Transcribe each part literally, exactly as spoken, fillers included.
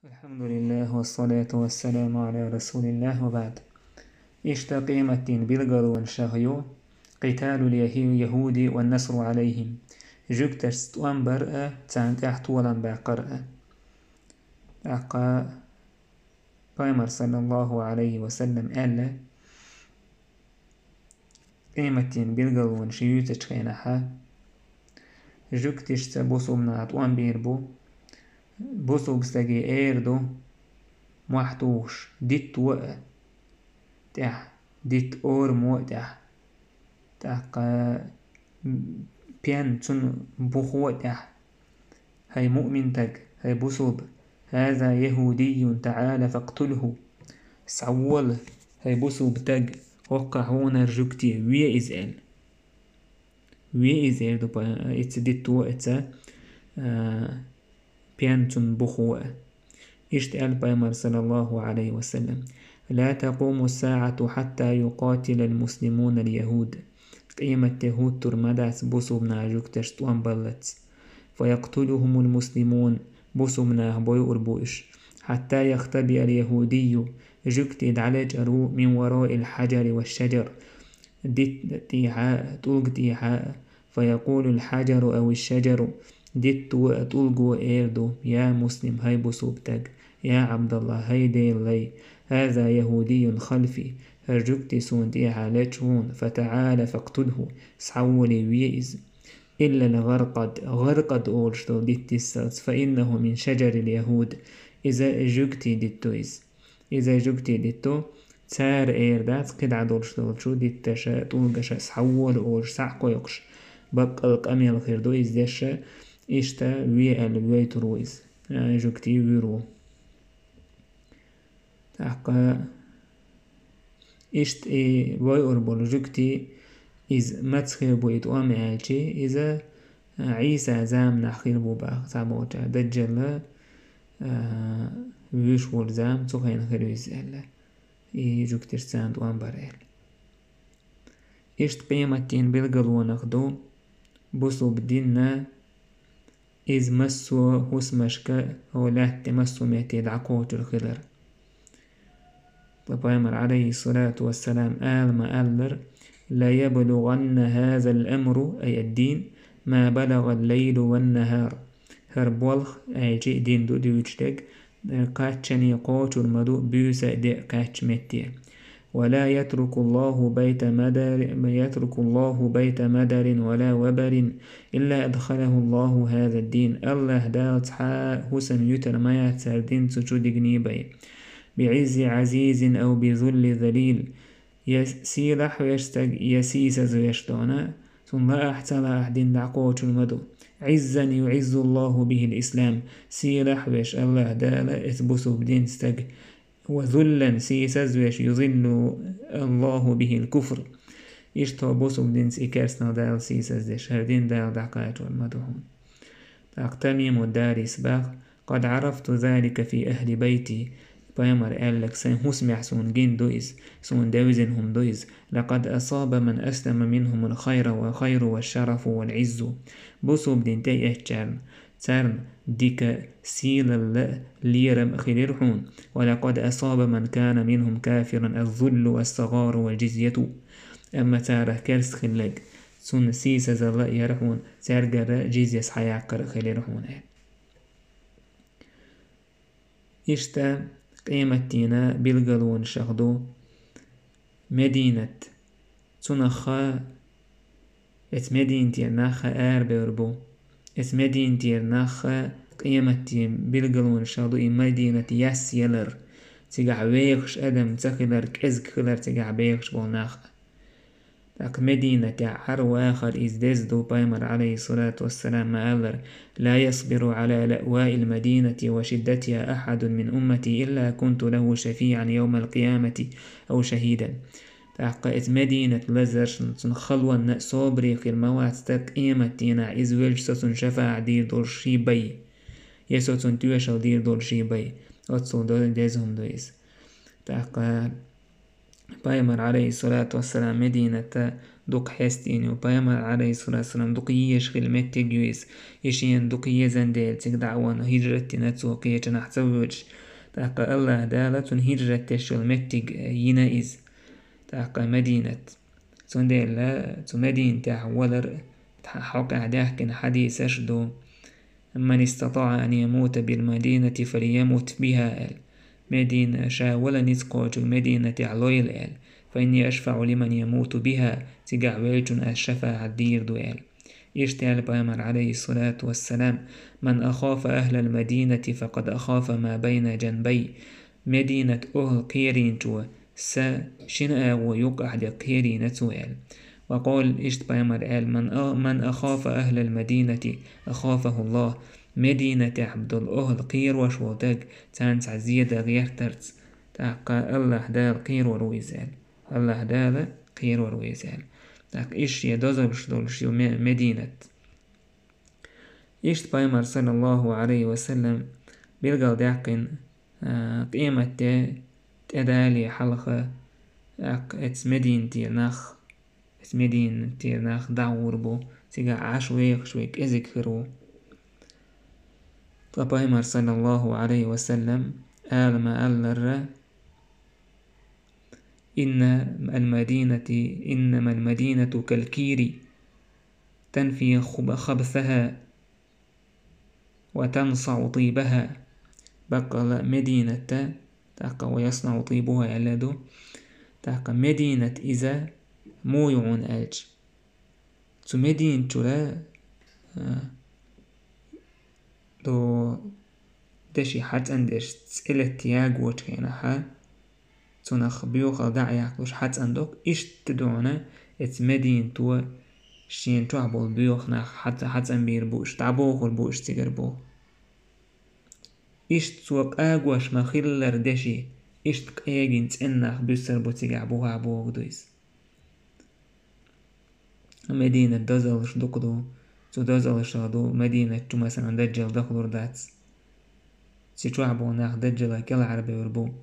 الحمد لله والصلاة والسلام على رسول الله وبعد. Иштта къематдийнан билгалонех ю قتال اليهود والنصر عليهم. Жуьгташца тӀом бар а, царна тӀехь толам баккхар а. ТӀаккха Пайхамар, саллаллаху Ӏалайхи ва саллам, аьлла: къематдийнан билгалонех юьйцучу хенахь жуьгташца бусулба наха тӀом бийр бу, бусулба стаге эр ду, мохь тухуш, дитто а тӀехь, дитта орамо а тӀехь, тӀаккха пен цуьнан бухо а тӀехь: «ХӀай муъмин стаг, хӀай бусулба, هذا يهودي تعال فاقتله». Схьавола, хӀай бусулба стаг, хӀокхахь хьуна хӀара жуьгти, ве иза аьлла. Ве иза эр ду па-, ица дитто а, ица, а, пен цуьнан бухо а. Иштта аьлла Пайхамар, саллаллаху Ӏалайхи ва саллам: «لا تقوم الساعة حتى يقاتل المسلمون اليهود». Къематде хӀуттур ма дац бусулба наха жуьгташца тӀом баллалц. «فيقتلهم المسلمون», бусулба наха бойур бу уьш. «حتى يختبئ اليهودي», жуьгти дӀалечкъар ву, «من وراء الحجر والشجر», дитта тӀехьа а, тӀулга тӀехьа а. «فيقول الحجر أو الشجر», дитто а, тӀулго а эр ду: «Я муслим, хӀай бусулба стаг, я Ӏабдалла, хӀай Делан лай, هذا يهودي خلفي, хӀара жуьгти суна тӀехьа лечкъа хьуна, فتعال فاقتله, схьаволий, ве иза». «إلا الغرقد», гӀаркъад олуш долу дитт йиссалц, «فإنه من شجر اليهود», иза жуьгти дитт ду иза. Иза жуьгти дитт ду, цара эр дац кхидӀа долуш долчу дитташа, тӀулгаша схьавола олуш схьа а кхойкхуш, баккъал къамел хир ду иза деш, иштта ве аьлла войтур ву иза, а, жуьгти вуьйр ву. ТӀаккха иштта и войур болу жуьгти, иза маца хир бу и тӀом аьлчи, иза, а, Ӏийса заманахь хир бу баха цхьаболчара, Даджалла, а, вуьйш волу зама цу хенахь хир ву иза аьлла, и жуьгташ царна тӀом бар аьлла. Иштта къематдийнан билгалонах ду бусулба динна, иза массо а хӀусамашка, хӀокху лаьтта тӀе массо а метте дӀакхочур хилар. Ткъа Пайхамар, Ӏалайхиссалату вассалам, ала ма-аллара: «ليبلغن هذا الأمر», ай ад-дин, «ما بلغ الليل والنهار». ХӀара болх, аьлчи а дин ду дуьйцуш дерг, кхаччане кхочур ма ду буьйса а, де а кхаьчча метте. «ولا يترك الله بيت مدر، يترك الله بيت مدر ولا وبر إلا أدخله الله هذا الدين». АллахӀ Дала цхьа а хӀусам юьтур ма яц хӀара дин цу чу дигний бен. «بعز عزيز أو بذل ذليل». Я сийлахь веш стаг, я сийсаз веш дона, цунна лаахь, ца лаахь, дин дӀакхочур ма ду. «عزا يعز الله به الإسلام». Сийлахь веш АллахӀ Дала эцу бусулба дин стаг, «وذلا», сийсаз веш, «يذل الله به الكفر». Иштта хӀокху бусулба динца и керстанал Дала сийсаз деш, хӀара дин Дала дӀакхачор ма ду хьуна. ТӀаккха Тамиму Дарис баха: «قد عرفت ذلك في أهل بيتي». Пайхамар аьлларг сайн хӀусамехь суна гина ду иза, суна девзина хӀума ду иза. «لقد أصاب من أسلم منهم الخير والخير والشرف والعز». Бусулба дин тӀеэцначарна, царна дика, сийлалла а, лерам а хилира хьуна. «ولقد أصاب من كان منهم كافرا الذل والصغار والجزية». Амма царах керста хилларг, цунна сийсазалла а яра хьуна, цаьргара джизья схьаяккхар а хилира хьуна, аьлла. Иштта къематдийнан билгалонашах ду Мединат. Цунах а, эцу Мединатера нах а арабевр бу. Эцу Мединатера нах а къематдийнан билгалонашах ду и Мединат яс ялар, цигахь вехаш адам ца хилар, кӀезиг хилар цигахь бехаш болу нах а. ТӀаккха Мединатехь Ӏар вахар иза деза ду, Пайхамар, Ӏалайхиссалату вассалам, ма-аллара: «لا يصبر على لأواء المدينة وشدتها أحد من أمتي إلا كنت له شفيعا يوم القيامة أو شهيدا». ТӀаккха эцу Мединат лазаршна, цунна халонна а собаре хир ма вац стаг къематдийнахь, иза велча со цунна шафаӀат дийр долуш ший бай, я со цунна тоьшалла дийр долуш ший бай. Оццул до-, деза хӀума ду иза. ТӀаккха Пайхамар, Ӏалайхиссалату вассалам, Медината дукха хьестийна ю. Пайхамар, Ӏалайхиссалату вассалам, дукха езаш хилла меттиг ю иза. И шена дукха езан дела цига дӀа а венна, хӀижрат дина цо, кхечанхьа ца воьдуш. ТӀаккха АллахӀ Дала цунна хӀижрат деш йолу меттиг, э, йина иза. ТӀаккха Мадинат. Цундела цу Мадинатехь валар, тха-, хьокъехь даьхкина хьадисаш ду: «من استطاع أن يموت بالمدينة فليمت بها», аьлла. Медина, ша вала ницкъ кхочург Мединатехь лойла аьлла. «فإني أشفع لمن يموت بها», цигахь веллачунна ас шафаӀат дийр ду аьлла. Иштта аьлла пайхамар, Ӏалайхиссалату вассалам: «من أخاف أهل المدينة فقد أخاف ما بين جنبي». Мединат охӀла кхерийначо сан шина агӀо юккъехь де кхерийна цо аьлла. Ва къала, иштта пайхамар аьлла: «من أ-، من أخاف أهل المدينة أخافه الله». Мединатехь долу охӀла кхерош волу даг, царна цхьа зен дан гӀертарца, тӀаккха АллахӀ Дала кхерор ву иза аьлла. АллахӀ Дала кхерор ву иза аьлла. ТӀаккха иштта шен дозаллаш долуш ю Ме-, Мединат. Иштта пайхамар, саллаллаху Ӏалайхи ва саллам, билгалдаьккхина, а, къематде тӀедале хьалха, тӀаккха эцу Мединатера нах, эцу Мединатера нах дӀагӀур бу, цигахь Ӏаш вехаш вай кӀезиг хир ву. Ткъа пайхамар, саллаллаху Ӏалайхи ва саллам, ала ма-аллара: «إن المدينة، إنما المدينة كالكير تنفي خب-، خبثها وتنصع طيبها». Баккъала Мединатта, тӀаккха «ويصنع طيبها» аьлла ду, тӀаккха Мединат иза муй ву хьуна аьлча, цу Мединат чуьра, а, до деши хьацӀан деш цӀе летта ягочу хенахьа, цунах боьхал дӀа а яьккхалуш хьацӀан доккху, иштта дуьхьана эцу Мединато шен чохь болу боьха нах хьац-, хьацӀан бийр бу уьш, дӀабохур бу уьш цигара боху. Иштта цо къагош ма-хиллара деши, иштта къегина цӀена нах буьссар бу цигахь бухахь боху ду иза. Мединат дозаллаш дукха ду. Цу дозаллашах ду Мединат чу, масалан, даджал дахалур дац. Цу чохь болу нах даджала кӀелхьарбевр бу.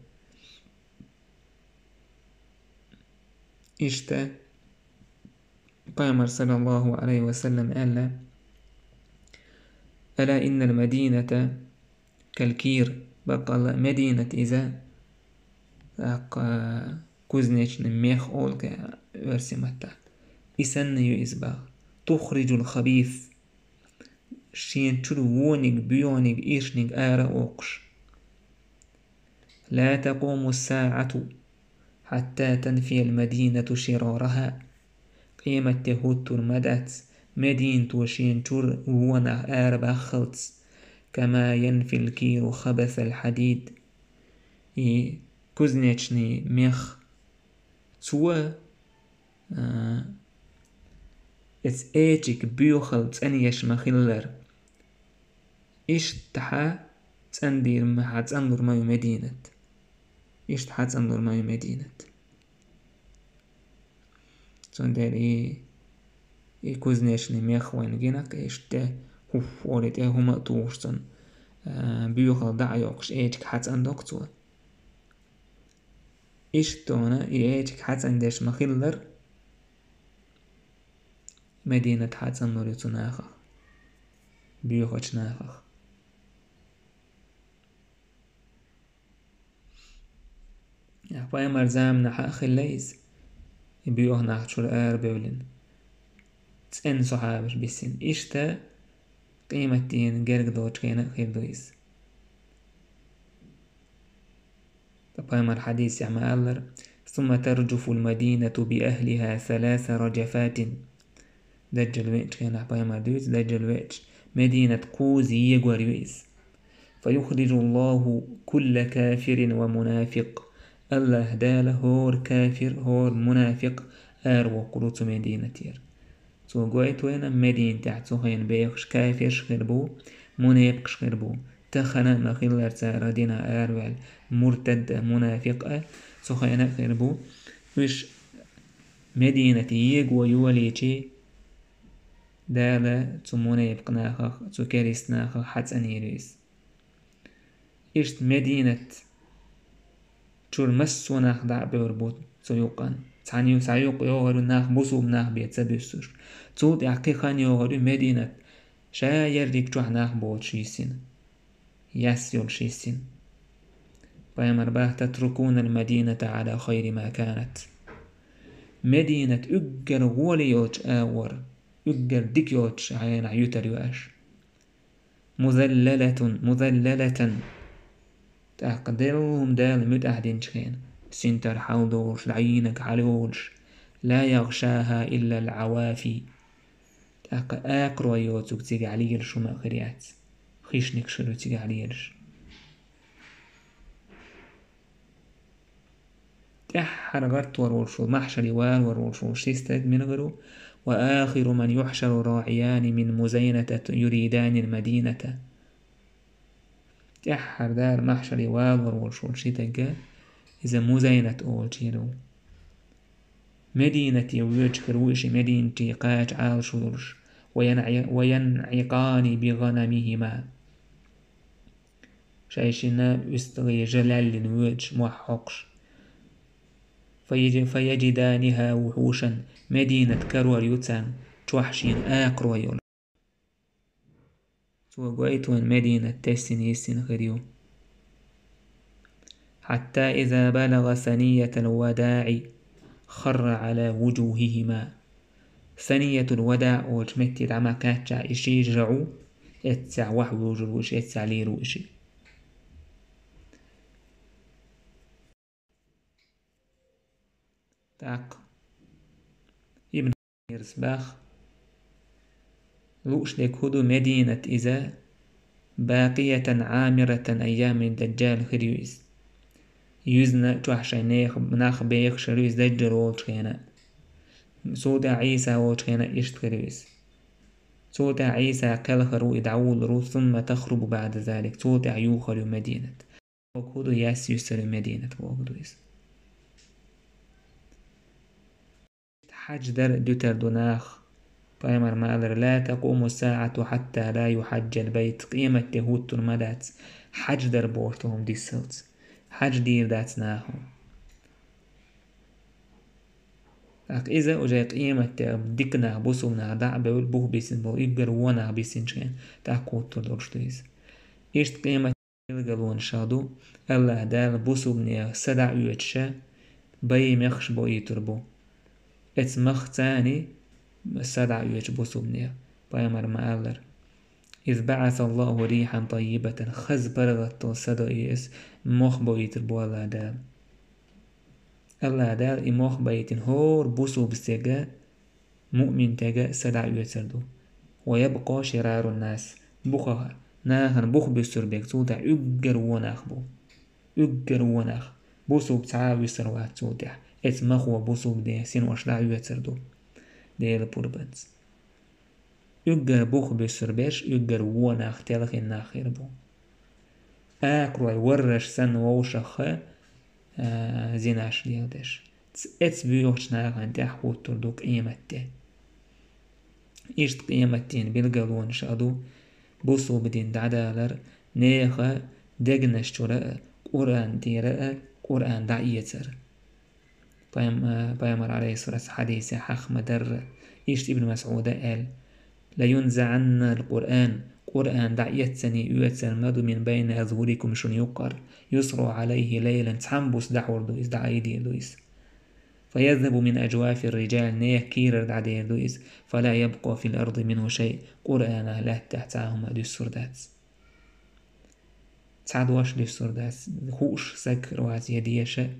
Иштта пайхамар, саллаллаху Ӏалайхи ва саллам, аьлла: «ألا إن المدينة كالكير». Баккъалла Мединат иза, тӀаккха, кузнечный мех олу кхин оьрсийн маттахь. И санна ю иза боху. «تخرج الخبيث». Шен чуьра вониг, боьханиг, иршниг ара а воккхуш. «لا تقوم الساعة حتى تنفي المدينة شرارها». Къематде хӀуттур ма дац, Мединато шен чуьра вон нах арабаххалц. «كما ينفي الكير خبث الحديد». И кузнечный мех, цо, а, эцу эчиг боьхал цӀанъеш ма-хиллара. Иштта хьа цӀандийр ма, хьа цӀанлур ма ю Мединат. Иштта хьа цӀанлур ма ю Мединат. Цундела и, и кузнечный мех вайна гина, иштта тӀе хӀуфф олий тӀе хӀума а тухуш цунна, а, боьхал дӀа а йоккхуш, эчиг хьа цӀандоккху цо. Иштта дуьхьана и эчиг хьа цӀандеш ма-хиллара, Мединат хьа цӀанлур ю цу нахах, боьхачу нахах. Пайхамар заманахь а хилла иза, и боьха нах чуьра арабевлина, цӀена сахьабаш биссина. Иштта къематдийнан герга долчу хенахь а хир ду иза. Ткъа пайхамар хьадисехь ма-аллара: «ثم ترجف المدينة بأهلها ثلاث رجفات». Даджал веача хенахь, пайхамар дуьйцу, Даджал веача, Мединат кхузза егор ю иза. «فيخرج الله كل كافر ومنافق». АллахӀ Дала хӀора кафир, хӀора мунафикъ аравоккхур ву цу Мединатера. Цо гойту вайна, Мединатехь цу хенахь бехаш кафирш хир бу, мунепакъаш хир бу. Тахана а ма-хиллара цара динах араваьлла, муртад а, мунафикъ а цу хенахь а хир бу. Уьш Мединат его йолийча, Дала цу мунепакъ нахах, цу керист нахах хьацӀанйийр ю иза. Иштта Мединат чуьра массо а нах дӀа а бевр бу цу юкъана. Цхьана ю-, цхьа юкъ йогӀур ю нах, бусулба нах бен ца буьссуш. Цул тӀаьхьа кхин хан йогӀур ю Мединат, ша ерриг чохь нах боцуш йиссина. Яс йолуш йиссина. Пайхамар баха: «Татрукунал Мадината Ӏала хайри ма канат». Мединат уггар гӀоли йолчу агӀор, уггар дика йолчу хьенахь юьтур ю аша. Музаллалатун, музаллалатан. ТӀаккха делла хӀума Дала муьтӀахь динчу хенахь, синтар хьалдолуш, дӀайинарг хьалайолуш, ла ягӀшаха иллал Ӏавафи. ТӀаккха акхарой йоцург цигахь лелаш хӀума а хир яц. Хищникаш хир ю цигахь лелаш. ТӀаьххьара гӀаттор волуш волу, махьшаре валор волуш волу ши стаг мила хир ву? «Ва ахиру ман юхьшару рагӀияни мин Музайната юриданил Мадината». ТӀаьххьара дара махьшаре валор волуш волу ши стаг, иза Музайнат олучу хир ву. Мединате воьдуш хир ву и ши, Мединате кхача Ӏалашо йолуш, ва янӀи-, ва янӀикъани би гӀанамихима. Шайшинна уьстагӀий жа лаьллина воьдуш, мохь хьокхуш. Фаяжи-, фаяжиданиха вухьушан, Мединат карор ю царна, чохь шена акхарой йолу. Цо гойту вайн Мединат тесна йиссина хир ю. Хьатта иза балагӀа саниятал вадаӀи, харра Ӏала вужухихима. Саниятул вадаӀ олучу метте дӀа ма кхаьчча и ши жа ву, эццехь ваха вуьйжур ву и ши, эццехь лийр ву и ши. ТӀаккха Ибн Касирас баха, лууш дерг хӀун ду, Мединат иза бакъиятан Ӏамиратан айямид даджжал хир ю иза. Юьзна чохь шайн нехан нах бехаш хир ю иза даджжал волчу хенахь. Цул тӀаьхьа Ӏийса волчу хенахь иштта хир ю иза. Цул тӀаьхьа Ӏийса кхелхар ву, и дӀавуллур ву, сумма тахрубу баӀда залик, цул тӀаьхьа юхар ю Мединат. Бохург ду, яс юьсур ю Мединат бохург ду иза. Хьаьж дар дуьтур ду нах. Пайхамар ма аллара: «Ла такъуму саӀату хьатта ла юхьаджал байт». Къематде хӀуттур ма дац, хьаьж дар бохург ду хӀума дисалц. Хьаьж дийр дац нахана. ТӀаккха иза уже къематде дика нах, бусулба нах дӀа а бевлла, бух бисина болу, уггар вон нах бисинчу хенахь, тӀаккха хӀуттур долуш ду иза. Иштта къемат билгалонаш ду, АллахӀ Дала бусулбанех са дӀа оьцуша, бай мехаш боуьйтур бу. Эцу мах царний са дӀа оьцу бусулбанех, пайхамар ма аллара: «Из баӀасаллаху рихьан таййибатан», хаза паргӀат долу са до иза, мох боуьйтур бу АллахӀ Дала. АллахӀ Дала и мох байтина хӀора бусулба стега, муъмин тега са дӀа оьцур ду. «Ва ябкъа ширарун нас». Бухахь, нахана бух буьссур берг цул тӀаьхьа уггар вон нах бу. Уггар вон нах. Бусулба цхьа а вуьсур вац цул тӀаьхьа. Эцу махо бусулба ден синош дӀа оьцур ду Делан пурбанца. Уггар бух буьссур берш, уггар вон нах, телхина нах хир бу. Акхарой варраш санна вовшахха, а, зинаш леладеш. Ц-, эцу боьхачу нахана тӀехь хӀуттур ду къематде. Иштта къематдийнан билгалонаш а ду, бусулба дин дӀадалар, нехан дегнаш чуьра а, Къуръан тӀера а, Къуръан дӀаэцар. Пайхам-, а, пайхамар, алейхиссалату, хьадисехь хьаха ма-дарра. Иштта Ибн Масъуда аьлла: «Ла юнзаӀаннал Къуръан», Къуръан дӀаэццане оьцур ма ду, «мин байна азхӀурикум», шуна юккъара, «юсгӀу Ӏалайхи лайлан», цхьамма буса дӀахьур ду иза, дӀаайдийр ду иза. «Фа язхӀабу мин ажвафир риджал», нехан кийрара дӀадер ду иза, «фа ла ябкъа фил арди минхӀу шай», Къуръанах лаьттахь цхьа хӀума а дуьссур дац. Цхьа дош дуьссур дац, хууш саг хир вац я деша,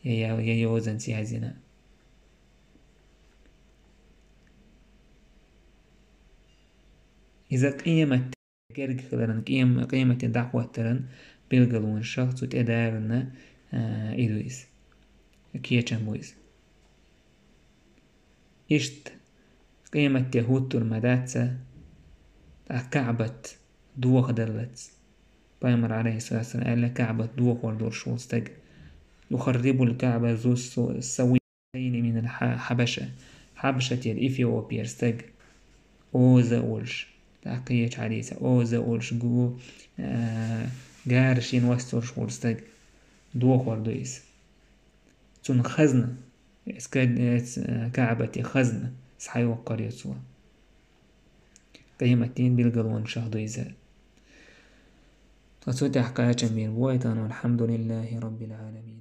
я, я, я йозанца яздина. Иза къемат герга хиларан, къем-, къематан дӀахӀоттаран билгалонашах цу тӀедарна, а, и ду иза. Кечам бу иза. Иштта къематде хӀуттур ма дац, тӀаккха КаӀбат дохадаллалц. Пайхамар, алейхиссалату вассалам, аьлла, КаӀбат дохор долуш волу стаг: «Юхаррибул КаӀба зу су-, савиййайни минал хьа-, хьабаша». Хьабашатера, Эфиопера стаг, оза а волуш, тӀаккха кхечу хьадисехь, оза а волуш, гу-, а, гара шен васт волуш волу стаг дохор ду иза. Цунна хазна, Эс ка-, эс, э, КаӀбати хазна, схьайоккхур ю цо. Къематдийнан билгалонаш ду иза. Ткъа цу тӀехь кхачам бийр бу вай тахана, валхьамдулиллахӀи раббил Ӏаламин.